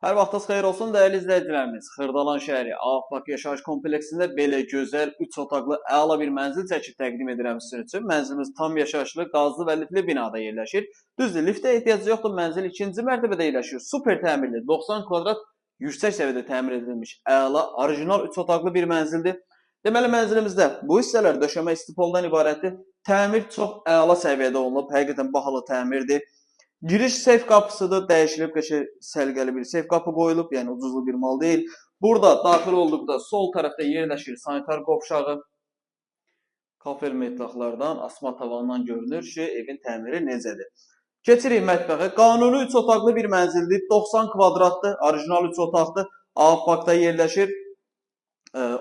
Hər vaxtınız xeyir olsun dəyərli izləyicilərimiz. Xırdalan şəhəri Ağpark yaşayış kompleksində belə gözəl 3 otaqlı əla bir mənzil çəkib təqdim edirəm sizin üçün. Mənzilimiz tam yaşayışlı, qazlı və liftli binada yerləşir. Düzdür, liftə ehtiyac yoxdur. Mənzil ikinci mərtəbədə yerləşir. Super təmirli, 90 kvadrat yüksək səviyyədə təmir edilmiş əla, orijinal 3 otaqlı bir mənzildir. Deməli mənzilimizdə bu hissələr döşəmə istipoldan ibarətdir. Təmir çox əla səviyyədə olunub, həqiqətən bahalı təmirdir. Giriş seyf qapısıdır, dəyişilib, qəşəng səliqəli bir seyf qapı qoyulub, yəni ucuzlu bir mal deyil. Burada daxil olduqda sol tərəfdə yerləşir sanitar qovşağı. Kafel metlaqlardan, asma tavandan görünür ki, evin təmiri necədir. Keçirik mətbəxə. Qanuni 3 otaqlı bir mənzildir, 90 kvadratdır, orijinal 3 otaqdır. Ağparkda yerləşir.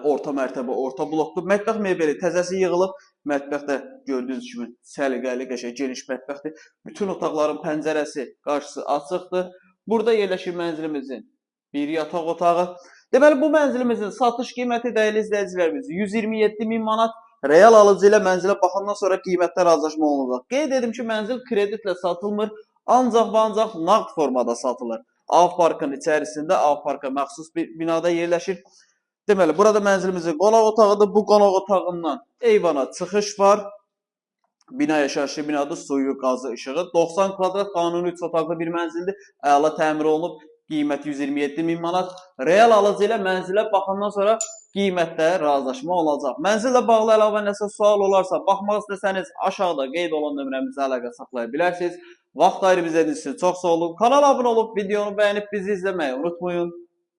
Orta mərtəbə, orta blokdur. Mətbəx mebeli təzəsi yığılıb. Mətbəxdə gördüyünüz kimi səliqəli, qəşəng geniş mətbəxdir. Bütün otaqların pəncərəsi, qarşısı açıqdır. Burada yerləşir mənzilimizin bir yataq otağı. Deməli, bu mənzilimizin satış qiyməti dəyərli izləyicilərimiz 127 min manat. Real alıcı ilə mənzilə baxandan sonra qiymətdə razılaşma olunacaq. Qeyd edim ki, mənzil kreditlə satılmır, ancaq və ancaq nağd formada satılır. Ağparkın içərisində, Ağparka məxsus bir binada yerləşir. Deməli, burada mənzilimizin qonaq otağıdır. Bu qonaq otağından eyvana çıxış var. Bina yaşayışlı binadır. Suyu, qazı, işığı. 90 kvadrat qanuni 3 otaqlı bir mənzildir. Əla təmir olunub. Qiyməti 127 min manat. Real alıcı ilə mənzilə baxandan sonra qiymətdə razılaşma olacaq. Mənzillə bağlı əlavə nəsə sual olarsa, baxmaq istəsəniz aşağıda qeyd olan nömrəmizə əlaqə saxlaya bilərsiniz. Vaxt ayırıb izlədiyiniz üçün çox sağ olun. Kanala abunə olub, videonu bəyənib bizi izləməyi unutmayın.